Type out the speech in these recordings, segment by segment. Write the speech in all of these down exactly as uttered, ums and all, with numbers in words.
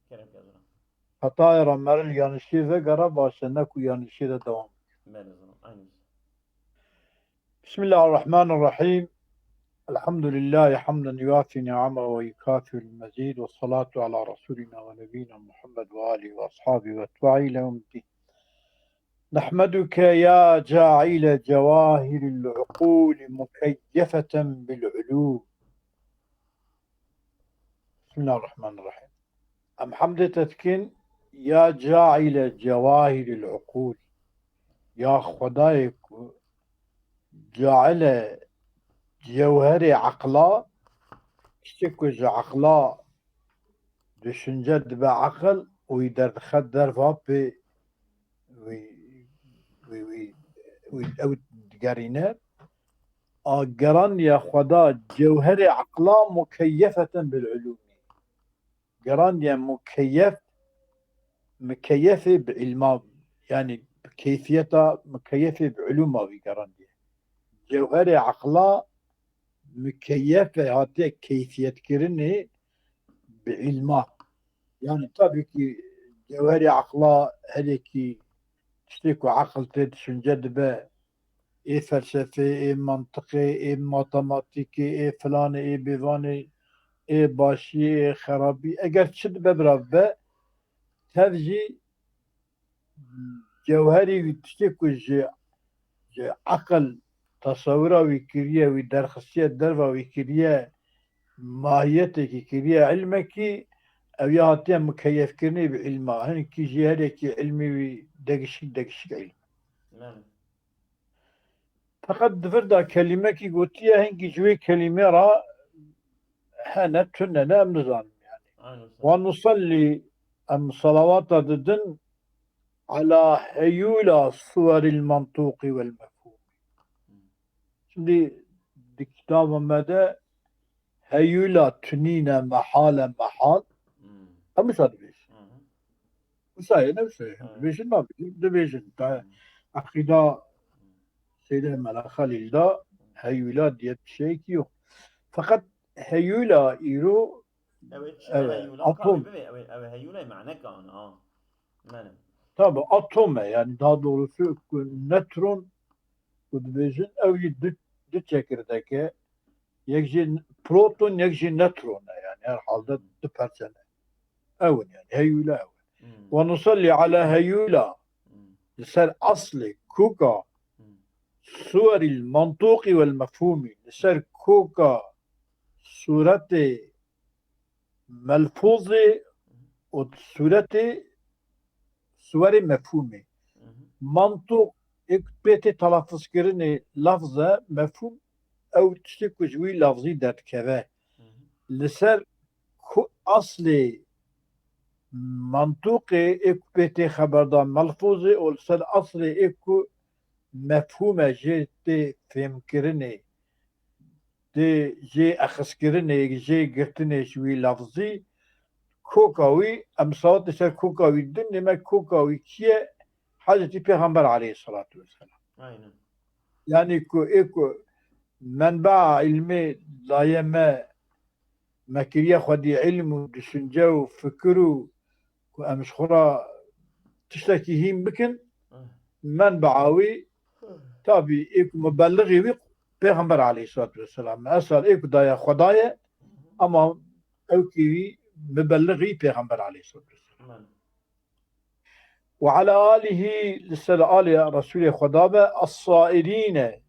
Kerem ke zilam. Hetayê re meril yanlışiyê vegere baş e, ne ku yanlışiyê de dewam. Belê zilam, aynı. بسم الله الرحمن الرحيم. الحمد لله حمدا يوافي نعمه ويكافئ المزيد، والصلاة على رسولنا ونبينا محمد وآله وأصحابه وأتباعه إلى يوم الدين. نحمدك يا جاعل جواهر العقول مكيفة بالعلوم. بسم الله الرحمن الرحيم. Em hemdê te dikin, ya caîle cewahiril uqûl, ya Xwedayê ku caîle cewherê eqla, tiştê ku ji eqla düşünce dibe eqil û wî derdixe derva pê wî, wî, wî, wî ew digerîne. A gerandiye Xweda cewherê eqla mukeyefeten bil ulûmî. Gerandiye mukeyef, mukeyefê bi ilma, yani bi keyfiyeta mukeyefê bi ilûma wî gerandiye. Cewherê eqla mukeyef e, hatiye keyfiyetkirinê bi ilma. Yani tabii ki cewherê eqla her yekî tiştê ku eqil tê düşünce dibe, ê felsefê, ê mantiqê, ê matematîkê, ê filanê, ê bêvanê, ê başiyê, ê xerabî, eger çi dibe bira bibe, tev jî cewherî wî, tiştê ku ji, ji eqil tesewira wî kiriye, wî derxistiye, derva wî kiriye, mahiyetekî kiriye, ilmekî, ew ya hatiye mukeyefkirinê bi ilma. Hinkî jî her yekî ilmî wî degişik degişik ilm. Belê. Feqet di vir de kelîmekî gotiye, hinkî ji wê kelîmê re hene, tune ne, em nizanin yani. Aynen. Ve nusallî, em salawata didin ala heyûla suweril mentûqî wel mefhûmî. Şimdi di kitaba me de heyûla tunîne mehale mehal. Hmm. Em wisa dibêjin. Hı hı. Wisa ye, ne wisa ye? Hı. Dibêjin, nabêjin. Dibêjin. Ta Hı. Eqîda Seydê Mela Xelîl de heyûla diye bir şey yok. Fakat heyûla îro Ew ê çi Evet, heyûla atom. Ka bibê, ew ê, ew ê heyûlê mane kan, ha. Benim. Tabi atom e, yani daha doğrusu ku netron ku dibêjin, ew jî du, du çekirdek e. Yek jî proton, yek jî netron e, yani herhalde du parçe ne. Ew in yani, heyûla ew in. Hmm. Ve nusalli ala heyûla. Hmm. Li ser aslê koka Hmm. suwerî mentûqî wel mefhûmî. Li ser koka sûretê melfûzê û sûretê suwerê mefhûmê. Hı hı. Mantûq ê ku pê tê telafuzkirinê lafz e, mefhûm ew tiştê ku ji wî lafzî derdikeve. Hı hı. Li ser ku aslê mantûqê ê ku pê tê xeberdan melfûzê û li ser aslê ê ku mefhûm e jê tê fêmkirinê. Di jê existkirinê, jê girtinê ji wî lafzî, koka wî, em sawatê ser koka wî din, demek koka wî kî ye? Hezretî Pêxember aleyhissalatu vesselam. Aynen. Yani ku ê ku menbaa ilmê daye me, me kiriye xwedî ilm û düşünce û fikir û ku em ji xwe re tiştekî hîn bikin, Hı. menbaa wî, Hı. tabî ê ku mubelixê wî Pêxember aleyhissalatu vesselam e. Esas ê ku daye Xwedayê, ama ew kî wî mubelixî Pêxember aleyhissalatu vesselam. Hı. Ve ala alihî, li ser alê Resûlê Xweda be, es-sairîne,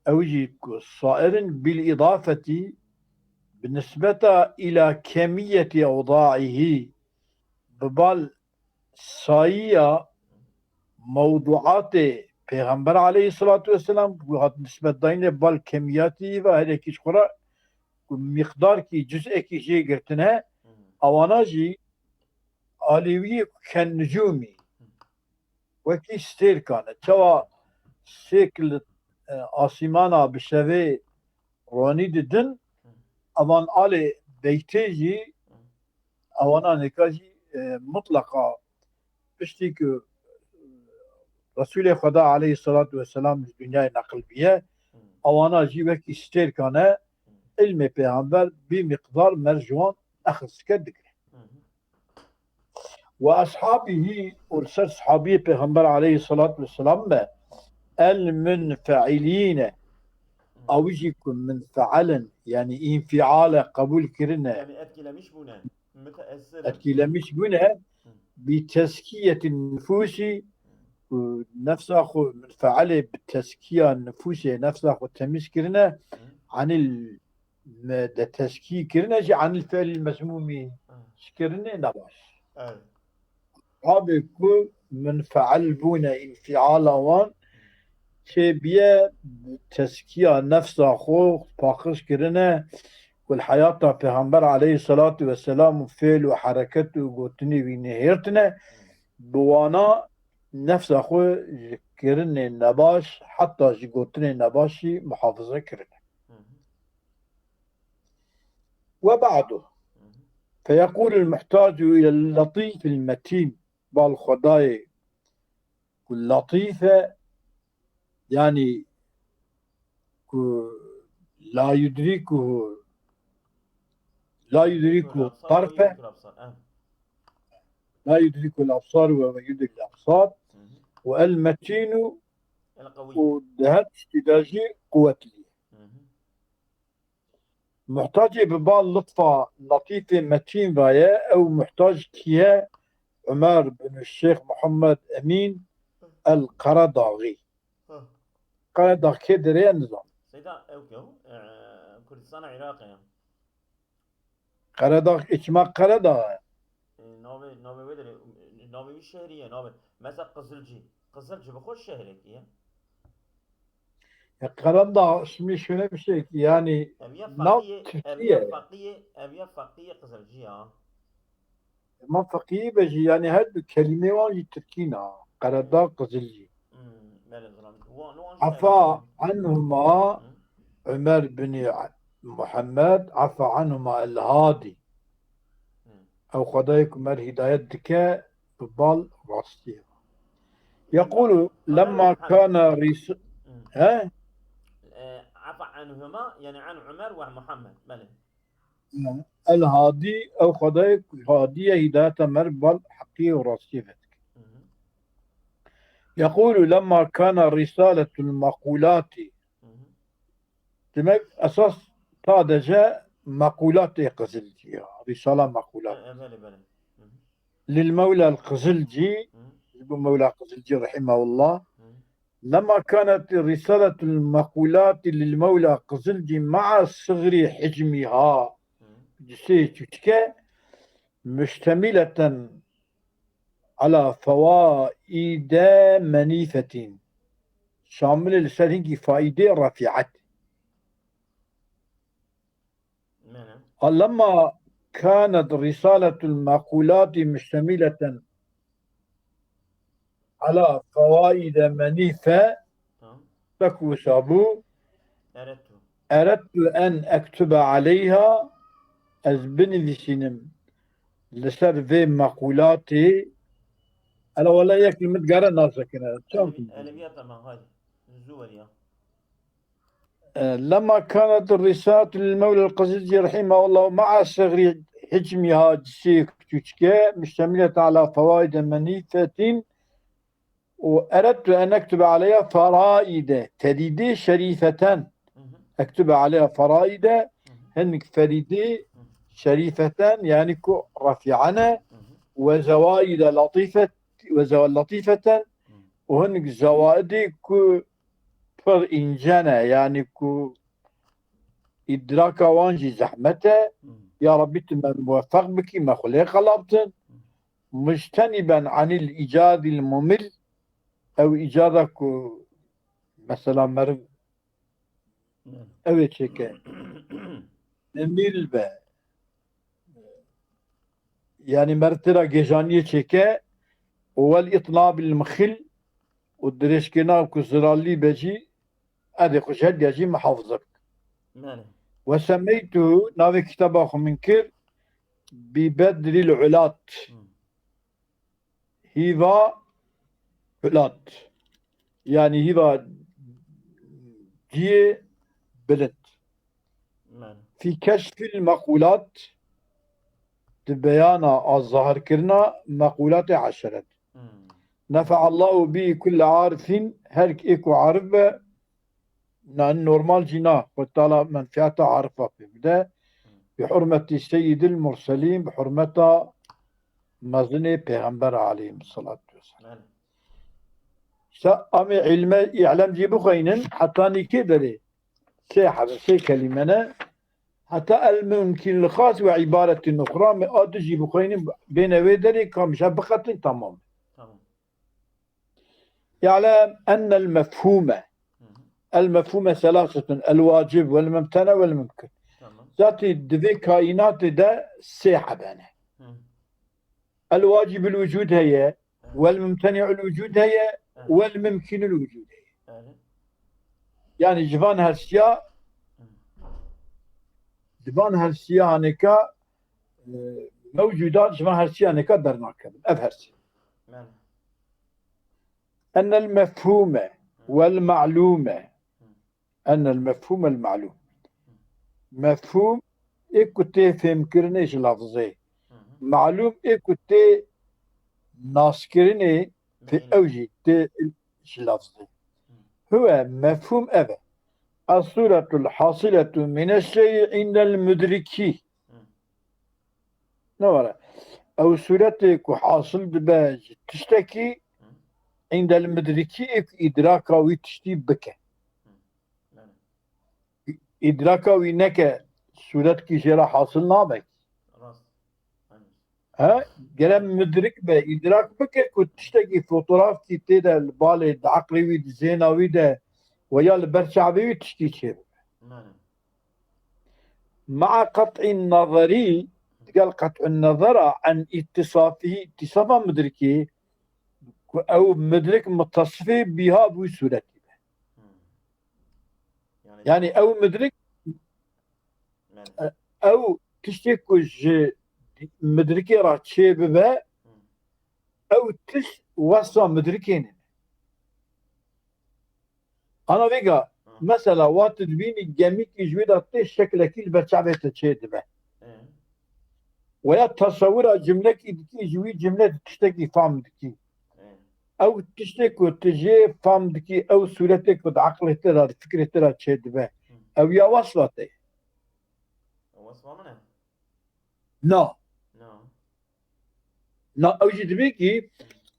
ew jî ku sairin bil îdafetî bi nisbeta îla kemiyetî ewdaihî, bi bal sayiya mewduatê Pêxember aleyhissalatu vesselam, ku hat nisbetdayînê bal kemiyatî ve her yekî ji xwe re ku miqdarkî cuz'ekî jê girtine, Hmm. ewana jî alîwiyê ku ken nicûmî, wekî stêrkan e. Çawa stêrk li, e, asîmana bi şevê ronî didin, evan alê beytê jî, ewana nêka jî, e, mutleqa piştî ku Resûlê Xweda aleyhissalatu vesselam ji dinyayê neqil biye, ewana jî wekî stêrkan e, ilmê pêxember bî miqdar merc ji wan existike digire. Hı hı. Ve ashabihî, û li ser sahabiyê Pêxember aleyhissalatu vesselam be, el munfeilîne, ew jî ku munfeil in, yanî înfiale qebûl kirine, Yanî etkilemiş bûne. Müteessir in. Etkilemiş bûne, Hı. bi tezkiyetî nufûsî, ku nefsa xwe munfeilê bi tezkiya nufûsê nefsa xwe temiz kirine, Hı. anil me de tezkî kirine jî anil fiilî mezmûmî Hı. kirine nebaş. Evet. Abê ku munfeil bûne, înfiala wan çêbiye, tezkiya nefsa xwe paqij kirine, ku li heyata Pêxember aleyhissalatu vesselam û fêl û hereket û gotinê wî nehêrtine, bi wana nefsa xwe ji kirinê nebaş, heta ji gotinê nebaş jî muhafaza kirine. Hı hı. Ve ba'du. Hı hı. Feyeqûlul muhtacu ilel latîfil metîn. Bal Xwedayê ku latîf e, yanî ku la yudrikuhu, la yudrikuhu tarf e, Absar, eh. la yudrikuhu absar ve ve yudrikul absar, Hı hı. ve el metînu, El qewî. û di her tiştî de jî quwetlî ye. Hı hı. Muhtacê bi bal lutfa latîfê metîn ve ye, ew muhtac kî ye? Ömer bin Şêx Muhammed Emîn el Karadağî. Hı. Karadağ kê derê ye, nizam. Seyda ew ke, e, Kurdistana Iraqê ye. Karadağ, îçma Karadağ e. E, navê, navê wê derê, navê wî şehrî ye, navê. Mesela Qizilcî. Qizilcî bi xwe şehrekî ye. Ya Karadağ ismi şöyle bir şey ki, yani, Ev ya nav feqiyê, ev Tirkiye. ya feqiyê, ev ya feqiyê Qizilcî ya. Ma feqiyî be jî, yani her du kelîmê wan jî tirkî ne. Karadağ, Qizilcî. Hmm, belê, zilam. Wan, wan jî Afa ev- anhuma Hı. Ömer bin Muhammed, afa anhuma el Hadi. Hı. Ew Xwedayê ku me hidayet dike, bi bal rastiyê. Yequlu, lemma kana rîs-, Hı. he? E, afa anhuma, yani an Ömer ve Muhammed, belê. El Hadî, ew Xwedayê ku Hadî ye, hîdayeta me re bal heqî û rastiyê vedike. Hı hı. Yeqûlu lemma kana rîsaletul meqûlatî. Hı hı. Demek esas sadece meqûlatê Qizilcî ya, rîsala meqûlat. E, e, belê, belê. Hı hı. Lil Mewla el Qizilcî, Hı hı. ji bo Mewla Qizilcî rahimehullah. Hı hı. Lema kanet risaletul mequlati lil Mewla Qizilcî ma'a sigrî hicmîha, Hı. cisê çûçke, muştemileten ala fewaide menîfetin. Şamilê li ser hinkî faîdê refi'et. Mene. Lema kanet risaletul mequlati muştemileten ala fewaide menîfe, Tamam. Wek wisa bû. Erettu. Erettu en ektube aleyha, ez binivîsînim li ser vê mequlatê. Ela wele yek li min digere nasekine. Çaw Elevi-, Eleviyat ama, haydi. Zû weriya. E, lema kanet risaletu lil Mewla el-Qizilci rahimehullah ma'a sigrî hicmiha, cisê küçücüke, müştemilet ala fewaide menîfetin, û eredtu en ektube aleyha feraide, ferîdê şerîfeten. Hı hı. Ektube aleyha feraide, Hı hı. hinek ferîdê Hı hı. şerîfeten, yani ku rafi'ane, Hı hı. ve zewaide latifet, ve zewa-, latifeten, Hı. û hinek zewaidê ku pir înce ne, yani ku îdraka wan jî zehmet e. Hı. Ya Rabbî, tu me muweffeq bikî, me xwe lê qelabtin. Hı. Mujteniben anil îcadil mumil, ew îcada ku mesela meriv Hı. ew ê çêke. Mumil be. Yani meriv têra gêjaniyê çêke û wel îtnabil mixil û dirêjkirina ku ziralî be jî, edê xwe ji her diya jî mihafize bike. Belê. Ve semeytu, navê kitaba xwe min kir, bi bedril ulat. Hı. Hîva ulat. Yani hîva ciyê bilind. Belê. Fî keşfil mequlat, di beyana a zahirkirina meqûlatê eşeret. Hmm. Nefe'allahu bi kulli arifin, her ê ku arif be, na normal jî na, Xwedê Teala menfiyata arifa pê bide. Hmm. Bi hurmeti Seyyidil Murselîn, bi hurmeta mezinê Pêxember aleyhissalatu vesselam. Belê. Sa amê ilme, îlem jî bixweynin, heta nîkê derê. Sê hebe, sê kelîme ne. Heta el mumkin li xas ve ibaretin uxra me a du jî bixweynin, bêne wê derê, ka mişe biqetin, tamam. Tamam. Ya'lem ennel mefhume. Hı hı. El mefhume selasetun, el wacib, vel mumtene, vel mumkin. Tamam. Zatî di vê kaînatê de sê hebe ne. Hı. El wacibul wucud heye, Evet. Wel mumteni'ul wucud heye, Evet. Wel mumkinul wucud heye. Evet. Yani ji van hersiya, Hı. Ji van hersiya haneka, e, mewcudat ji van hersiya haneka dernakevin. Ev hersi. Yani. Ennel mefhume Hı. Wel ma'lume. Hı. Ennel mefhûm el ma'lûm. Mefhûm ê ku tê fêmkirinê ji lafzê. Hı hı. Malûm ê ku tê naskirinê, tê Meyne. Ew jî tê ji lafzê. Hı. Huwe mefhûm ev e. Es-sûretul hasiletu mineşşey'i indel mudrikî. Hı. Ne were. Ew sûretê ku hasil dibe ji tiştekî, Hı. Îndel midrikî ê ku îdraka wî tiştî bike. Hı. Belê. Îdraka wî neke sûretkî jê re hasil nabe. Rast. Aynen. He? Gere midrik be, îdrak bike ku tiştekî fotografkî tê de li balê, di eqlê wî, di zêna wî de we ya li ber çavê wî tiştî çêbibe. Belê. Ma'a qet'in nazarî, digel qet'un nazara an ittisafî, ittisafa midrikî, ku ew midrik mutasifê bîha bi wî sûretî be. Hmm. Yani Yani ew midrik, Yani. E, ew tiştê ku ji midrikê re çê bibe, Hmm. Ew tişt wesfa midrikê nîne. Ana vêga, Hı. Mesela, wa tu dibînî gemîkî ji wê de tê şeklekî li ber çavê te çê dibe. Hı. Weya tesewira cimlekî dikî, ji wî cimle tiştekî fam dikî. Hı. Ew tiştê ku tu jê fam dikî, ew sûretê ku di eqlê te de, di fikrê te de çê dibe. Hı. Ew ya wesfa te ye. Ew wesfa min e? Na. Na. Na, ew jî dibê kî,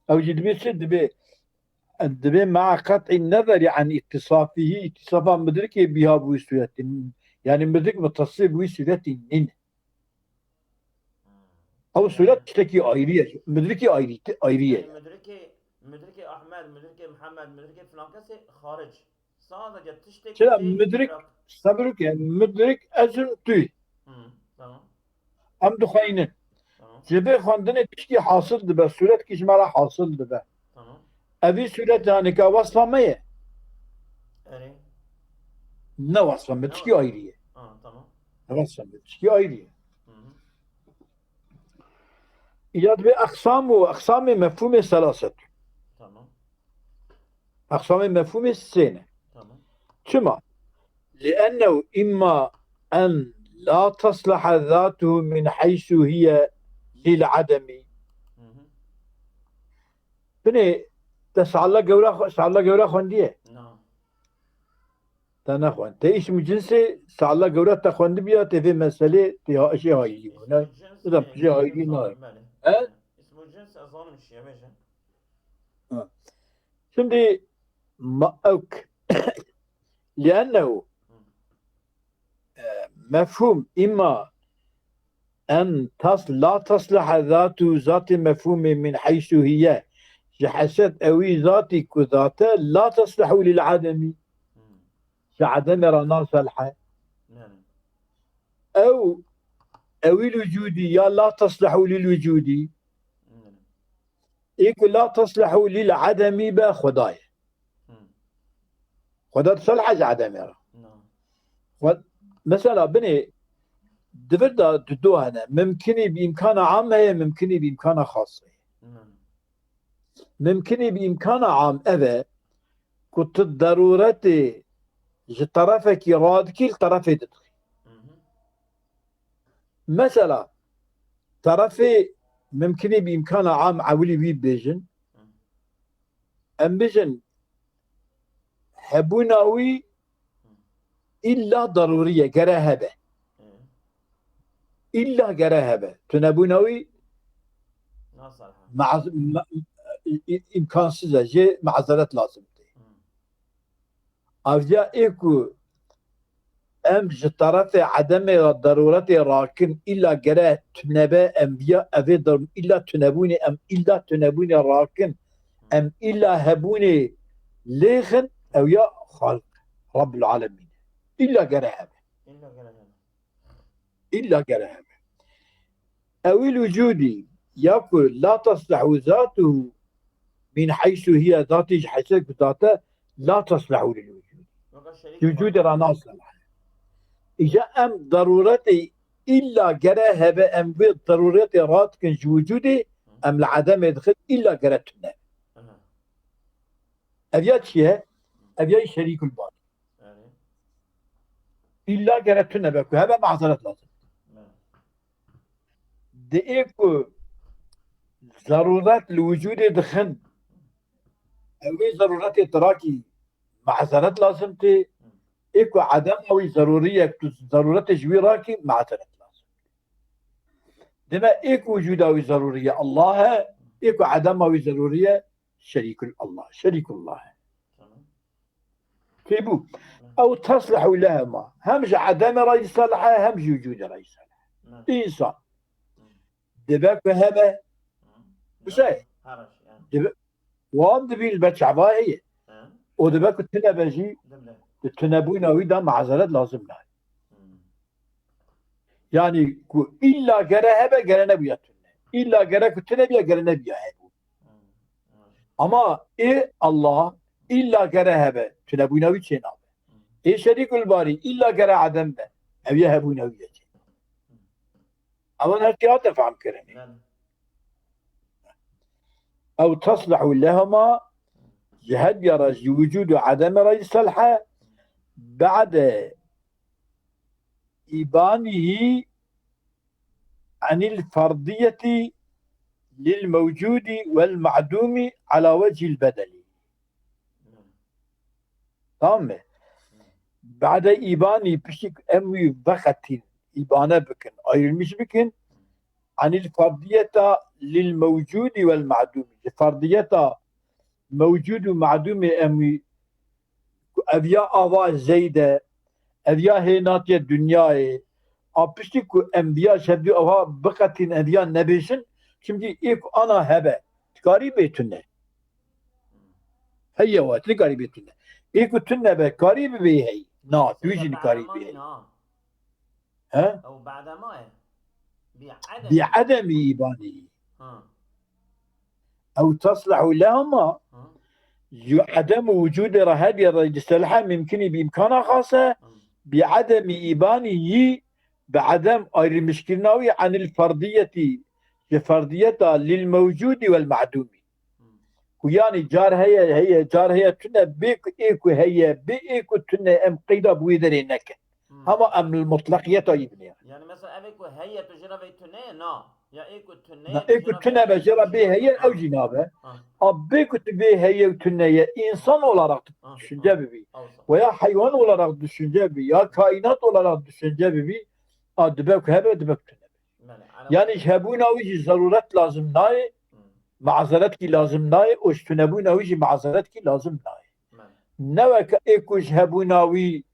ew jî dibê çi dibê? Dibê ma'a qet'in nezeri an ittisafihî, ittisafa midrikê bîha bi wî sûretî. Yani midrik mutasif bi wî sûretî nîne. Hmm. Ew sûret Yani tiştekî ayrî ye. Midrikî ayrî, ayrî ye. Yani midrikê, midrikê Ahmed, midrikê Mihemed, midrikê filan kesê xaric. Sadece tiştek Çira şey midrik, bırak. Sebir ke, midrik ez im tu. Hı, tamam. Em dixweynin. Tamam. Ji vê xwendinê tiştî hasil dibe, sûretkî ji me re hasil dibe. Tamam. Evî sûret yani ka wesfa me ye? Erê. Ne wesfa me, tiştî ayrî ye. Ha, tamam. Ne wesfa me, tiştî ayrî ye. Hı hı. Ya dibê eqsam û eqsamê mefhûmê selaset. Tamam. Eqsamê mefhûmê sê ne. Tamam. Çima? Li'ennehu imma en la tasleha zatuhu min heysu hiye lil ademi. Hı hı. Binê te Salla Gewra xwe-, Salla Gewra xwendiye? Na. Te nexwend. Te îsm û cinsê Salla Gewra te xwendibiya, te vê meselê tê ha-, jê hayrî bûne. Îsm û cins, nizam, e, jê hayrî nizam, nayê. Belê. He? Îsm û cins ez zanim şiye bêje. Ha. Şimdi ma-, ew k-, li'ennehu, Hı. E, mefhûm, îma en tas-, la tasleha zatu zatê mefhûmê min heysu hiye. Ji heset ewî zatî ku zate la taslehu lil ademî. Hmm. Ji edemê re naselhe. Yani. Ew, ewîl wucudî ya la taslehu lil wucudî. Yani. Ê ku la taslehu lil ademî be Xweda ye. Hmm. Xweda diselhe ji edemê re. No. Xwe-, mesela binê di vir de du do hene. Mimkinî bi îmkana am heye, mimkinî bi îmkana xas heye. Hmm. Mimkinî bi îmkana am ev e ku tu derûretê ji terefekî radikî li terefê didixî. Hı hı. Mesela, Terefê mimkinî bi îmkana am ewilî wî bêjin. Em bijin hebûna wî îlla darûrî ye, gere hebe. Îlla gere hebe. Tunebûna wî Nasıl ha? maz- ma- î- î- îmkansiz e. Jê mazeret lazim tê. Avca ê ku em ji terefê edemê re darûretê rakin, îlla gere tunebe, em viya evê dar-, îlla tunebûnê, em îlla tunebûnê rakin, em îlla hebûnê lêxin, ew ya Xaliq, Rabbul Alemîn. Îlla gere hebe. Îlla gere hebe. Îlla gere hebe. Ewil wicûdî, ya ku la taslehu zatuhu min heysu hiye, zatî ji heysu ku zate la taslehu lil wicûdî. Weka şerîk Wicûdê ra naslehe. Îca em darûretê îlla gere hebe, em vê darûretê radikin ji wicûdê, em li edemê dixin îlla gere tune. Aha. Ev ya çi ye? Ev ya şerîkul bari. Yani. Îlla gere tune be ku hebe mazeret lazim. Evet. Di ê ku zarûret li wicûdê dixin, ew ê zarûretê tu rakî mazeret lazim tê, ê ku edema wî zarûrî ye, tu zarûretê ji wî rakî mazeret lazim tê. Dime ê ku wicûda wî zarûrî ye Allah e, ê ku edema wî zarûrî ye şerîkul Allah, şerîkullah e. Tamam. Têbû. Hı. Ew taslihu lehema. Hem ji edemê re yî salih e, hem ji wicûdê re yî salih e. Hı. Însan. Hı. Dibe ku hebe. Hı. Bi şey. Her şey yani. Dibe, wan dibî li ber çava heye. Hı. O dibe ku tune be jî, Dimle. Di tunebûna wî de mazeret lazim nayê. Hı. Yani ku îlla gere hebe, gere nebûya tune. Îlla gere ku tune bîya, gere nebîya hebûn. Ama ê Allah îlla gere hebe, tunebûna wî çê nabe. Ê şerîkul barî îlla gere edem be, ew yê hebûna wî ye çê. Ewan her tê hate fehm kirinê. Ew taslihu lehema, ji her diya re, ji wicûd û edemê re yî selhe, ba'de îbanihî anil ferdiyetî lil mewcûdî wel ma'dûmî ala wecihil bedelî. Tamam mı? Ba'de îbanî, piştî em wî veqetîn, îbane bikin, ayrılmış bikin, anil ferdiyeta lil mewcûdî wel ma'dûmî. Ji ferdiyeta mewcûd û ma'dûmê em wî ku ev ya ava Zeyd e, ev ya hê natiye dinyayê, a piştî ku em viya ji hevdû ava biqetîn, ev ya nebêjin, çimkî ê ku ana hebe, dikarî bê tune. Heye wa, tu nikarî bê tune. Ê ku tune be, karî bibê hey. Na, tu jî nikarî bê hey. He? Ew ba'dema ye. Bi edem. Bi edemî îbanî. Ha. Ew taslihu lehuma. Ha. Ji edem û wicûdê re hediye re ji selhe mimkinî bi îmkana xas e. Ha. Bi edemî îbanî yî, bi edem ayrılmışkirina wî anil ferdiyetî, ji ferdiyeta lil mewcûdî wel ma'dûmî. Ku yanî car heye, heye, car heye tune, bê ku ê ku heye, bê ê ku tune em qeyda bi wê derê nekin. Hmm. Hema em li mutlaqiyeta yî binêrin. Yani mesela ev ê ku heye tu jê re vê tune ye, na. Ya ê ku tune, na, ê ku tune be jê re bê heye, ew jî nabe. Ha. A bê ku tu bê heye û tune ye, insan olarak düşünce bibî. Veya hayvan olarak düşünce bibî, ya kainat olarak düşünce bibî, a dibe ku hebe, dibe ku tune be. Yani ji hebûna wî jî zarûret lazim nayê, mazeret kî lazim nayê û ji tunebûna wî jî mazeret kî lazim nayê. Ne weke ê ku ji hebûna wî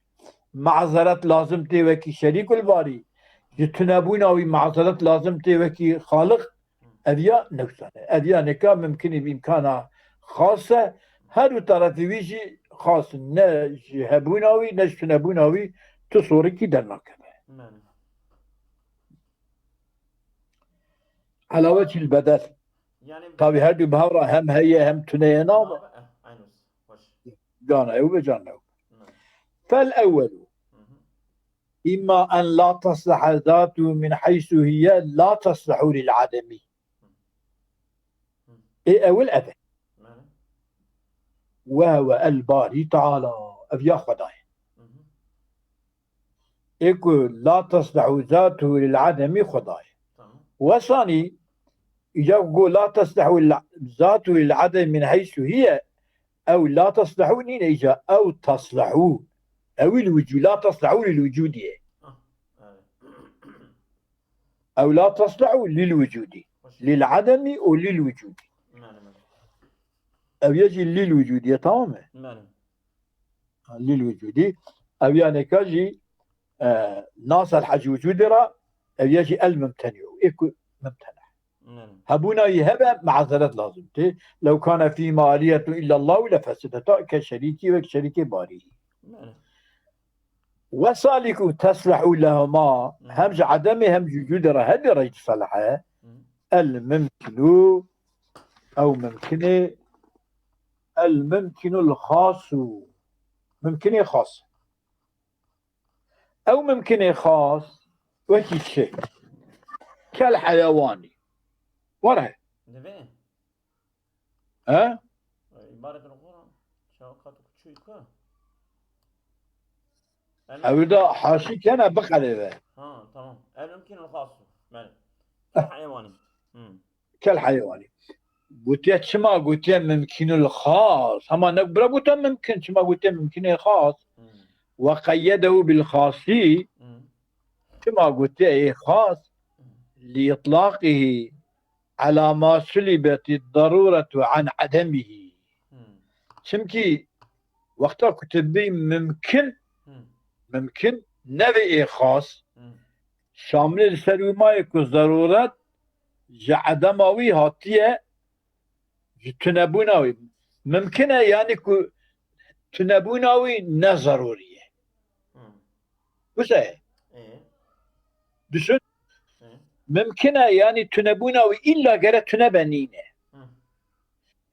mazeret lazim tê wekî şerîkul barî, ji tunebûna wî mazeret lazim tê wekî Xaliq, ev ya newsan e. Ev ya nika mimkinî bi îmkana xas e, her du terefî wî jî xas in. Ne ji hebûna wî, ne ji tunebûna wî tu sorikî dernakeve. Ala wecihil bedel. Yani tabî her du bi hev re hem heye hem tune ye nabe. Nabe, eh, aynı. Hoş. Cana ew be, cana ew. Fel ewwelu. Hı hı. İmma en la tasliha zatu min haysu hiye la taslihu lil ademi. Hı. Ê ewil ev e. Yani. Ve huve el Bari Teala. Ev ya Xwedayê. Hı hı. Ê ku la taslihu zatuhu lil ademi Xwedayê. Tamam. Wesanî, îca ku la teslihû l-, zatu lil adem min heysu hiye, ew la teslihû nîne îca, ew teslihû. Ew il wicû, la teslihû lil wicûdî ye. Ah, evet. Ew la teslihû lil wicûdî. Hoş. Lil ademî û lil wicûdî. Mane, mane. Ew ye jî lil wicûdî ye, tamam e? Mane. Ha, lil wicûdî. Ev ya neka jî, e, nasel hec wicûdê ra, ev ya jî el mimtenî. Ê ku mimtene. Mane. Hebûna yî hebe, meazeret lazim tê. Lew kane fîhîma alîhetun îllallahu lefesedeta, ke şerîkî wek şerîkê barî. Mane. Wesalî ku teslihû lehuma, Hmm. hem ji edemê hem ji wicûdê re hevî re jî diselihe. Hmm. El mimkinu, ew mimkinê, el mimkinul xasu. Mimkinê xas. Ew mimkinê xas wekî çi? Kel heyewanî. Were. Divê. He? Îbaret li xwe çawa kat û çûyî ku? Ew da haşî kene biqelêve. Ha, tamam. El mimkinul xas. Belê. Kel heyewanî. Hmm. Kel heyewanî. Gotiye çima gotiye mimkinul xas? Hema ne bira gotiye mimkin, çima gotiye mimkinê xas? Hmm. Ve qeyyedehu bil xasî. Hmm. Çima gotiye ê xas? Hmm. Li îtlaqihî ala ma sulibetî daruretu an edemihî. Hmm. Çimkî wexta ku tu bî mimkin, Hmm. mimkin, nevê ê xas, Hmm. şamilê li ser wî mayê ku zeruret ji edema wî hatiye, ji tunebûna wî. Mimkin e, yanî ku tunebûna wî ne zerûrî ye. Hmm. Wisa ye? Ê. Düşün. Ê. Mimkin e, yanî tunebûna wî îlla gere tune be nîne. Hmm.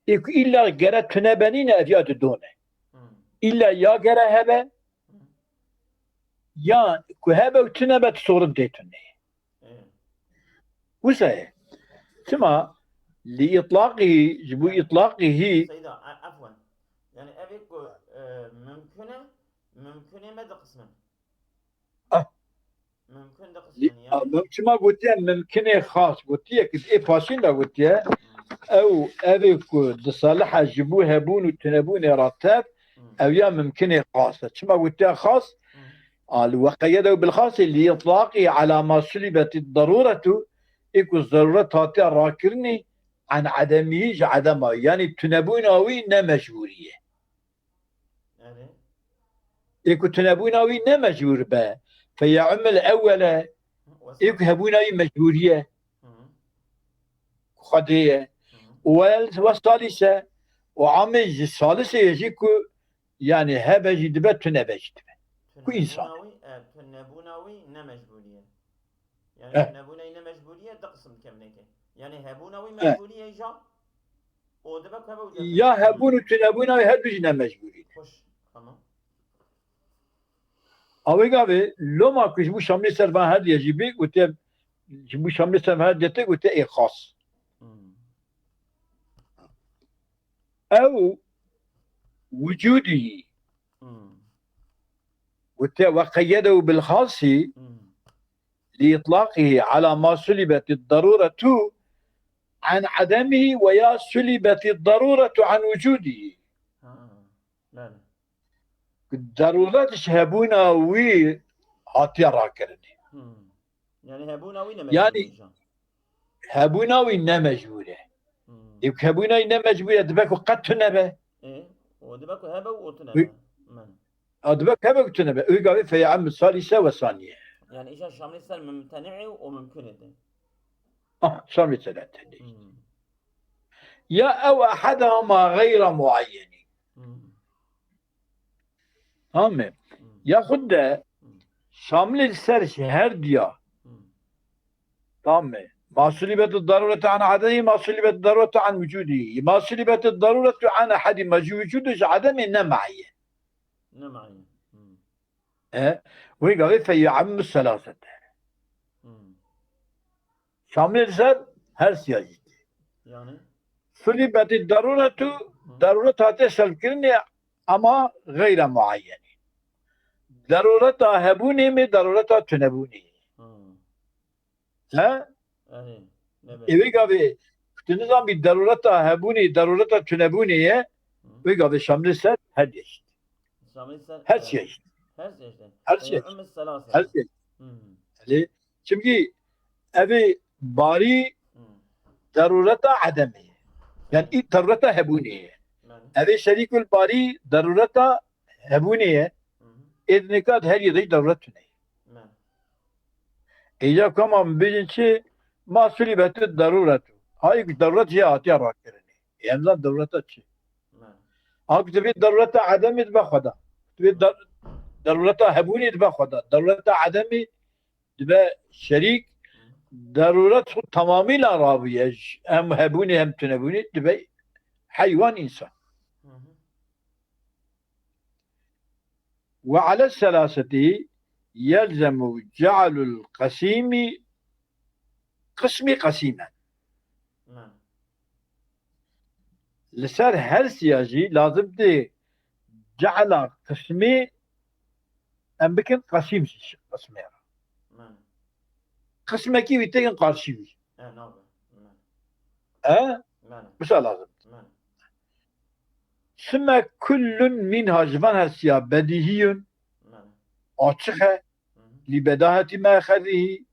Ê ku îlla gere tune be nîne, ev ya didone. Hmm. Îlla ya gere hebe, Hmm. ya ku hebe û tune be, tu sorin tê tune. Ê. Wisa ye. Çima? Li îtlaqî, ji bo îtlaqî hî. Seyda, e-, efwen. Yani ev ê ku, e, mimkun e, mimkunê me diqismin. Ah. Mimkun diqismin, yani. Çima gotiye mimkinê xas? Gotiye ki ê paşîn de gotiye, ew, ev ê ku disalihe ji bo hebûn û tunebûnê re tev, Hmm. ew ya mimkinê xas e. Çima gotiye xas? Hmm. Al, ve qeyyedehu bil xasî li îtlaqî ala ma sulibetî daruretu, ê ku zeruret hatiye rakirinî, an edemî, ji edema wî. Yanî tunebûna wî ne mecbûrî ye. Erê. Ê ku tunebûna wî ne mecbûr be, fe ye'ummul ewwele, Wesa- ê ku hebûna wî mecbûrî ye. Hı. Ku Xwedê ye. Hı. Û wel-, ve salîse, û amê ji salîsê ye jî ku, yanî hebe jî dibe, tune be jî dibe. Ku însan. Tunebûna wî, e, tunebûna wî ne mecbûrî ye. Yani Eh. tunebûna wî ne mecbûrî ye, du qism dike binêke. Yani hebûna wî Eh. mecbûrî ye îja, û dibe ku hebe û Ya hebûn û tunebûna wî her du jî ne mecbûrî ne. Xweş, tamam. Awê gavê, loma ku ji bo şamlê ser van her diye jî bî, gotiye, ji bo şamlê ser van her diye tê, gotiye ê xas. Hmm. Ew wicûdî. Hmm. Gotiye ve qeyyedehu bil xasî. Hmm. لإطلاقه على ما سلبت الضرورة عن عدمه ويا سلبت الضرورة عن وجوده. Ha, belê. Daruret ji hebûna wî hatiye rakirinê. Hmm. Yani hebûna wî ne Yani mecbûrî ye. Hebûna wî ne mecbûr e. Hmm. Ê ku hebûna wî ne mecbûr e, dibe ku qet tune be. Ê, o dibe ku hebe û o tune Wî- be. Men. A, dibe ku hebe û tune be. Wî gavê feye'ummu salîse ve saniye. Yani îja şamlê ser mumteni'ê û mumkune de. Ah, şamlê ser mumteni'ê. Hmm. Ya ew ehedehuma gayra muayyenî. Hmm. Tamam mı? Hmm. Yaxud de Hmm. şamlê ser ji her diya. Hmm. Tamam mı? Ma sulibetu daruretu an ademi, ma sulibetu daruretu an vücudi. Ma sulibetu daruretu an ahadi, ma ji vücudu ji ademi ne muayyen. Ne muayyen. Hmm. E, wê gavê fe yu'ammu selasete. Hmm. Şamlê ser her siya jî. Yani? Sulibetî daruretu, Hı. daruret hate selkirinê ama gayra muayyenî. Darureta hebûnê mi, darureta tunebûnê. Hı. He? Ê vê gavê, tu nizan bî derûreta hebûnê, derûreta tunebûnê ye, vê gavê şamlê ser her yeşt. Her yeşt. Her yeşt. Her yeşt. Çimkî evê barî derûreta edemê ye. Yani î derûreta hebûnê ye. Evê şerîkul barî derûreta hebûnê ye. Ê di nika di her yê de jî derûret tune ye. Êca koma min bêjin çi? Ma sulî be tu derûret. Hayê ku derûret jê hatiye rakirinê. Em zan derûreta çi? Ha ku divê derûreta edemê dibe xwe de. Divê der-, derûreta hebûnê dibe xwe de. Derûreta edemê dibe şerîk. Derûret xwe temamîla rabûye. Em hebûnê hem tunebûnê dibe heywan însan. Ve ale selaseti yelzemu ce'lul qesîmî qismî qesîmen. Li ser her siya jî lazim tê ce'la qismî em bikin qesîm jî qismê re. Qismekî wî têkin qarşî wî. E? Wisa lazim. Sümme kullun minha ji van her siya bedîhiyun, açix e, lî bedahetî mexedihî,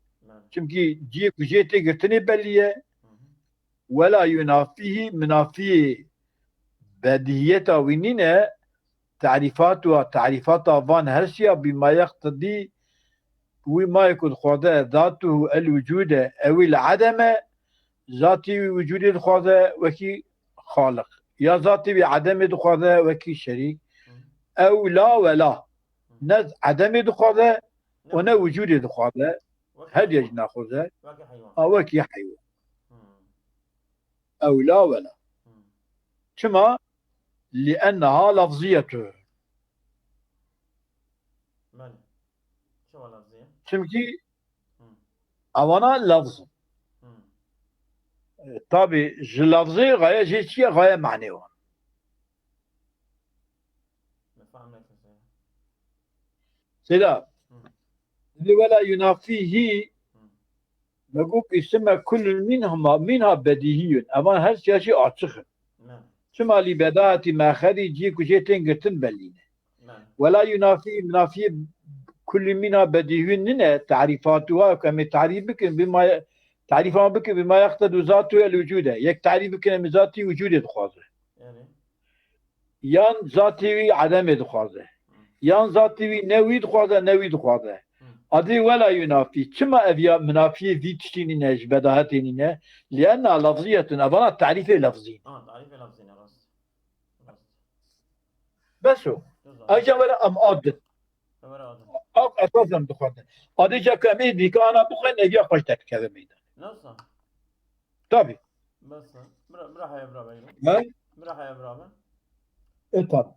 çimkî ciyê ku jê tê girtinê belî ye. Wela yunafîhî, minafiyê bedîhiyeta wî nîne, tarîfatuha, tarîfata van her siya bîma yeqtedî, wî mayê ku dixwaze zatuhu el wicûde, ewî li edeme, zatî wî wicûdê dixwaze wekî xaliq. Ya zatî wî edemê dixwaze wekî şerîk. Ew la wela. Ne edemê dixwaze û ne wicûdê dixwaze. Her yek naxwaze. A wekî heywan. Ew la wela. Çima? Li enneha lafziyetun. Belê. Çima lafziye? Çimkî evana lafz in. E, tabî ji lafzê gaye jê çi ye? Gaye manê wan. Seyda. Li wela yunafîhî me got îsime kullun minhuma, minha bedîhiyun. Evan her siya jî açix in. Çima lî bedaetî mexedî cî ku jê tên girtin belî ne. Wela yunafî, minafiyê kullî mîna bedîhî nîne, tarîfatuha ku em ê tarîf bikin, bîma, tarîfa bikin, bîma yeqtedu zatu el wicûde. Yek tarîf bikin, em ê zatî wicûdê dixwaze. Yan zatî wî edemê dixwaze. Yan zatî wî ne wî dixwaze, ne wî dixwaze. Adê wela yunafî. Çima ev ya minafiyê vî tiştî nîne, ji bedahetê nîne? Lienna lafziyetun, evana tarîfê lafzî ne. Ha, tarîfê lafzî ne, rast. Bes o. Ayrıca were em adin. Were adin. Ak esas em dixwendin. Ayrıca ku em ê dîka ana bixwin, ev ya xweş derkeve meydan. Nasıl? Tabii. Bes o. Bira, bira heye bira beyno. He? Bira heye bira be. E, tabii.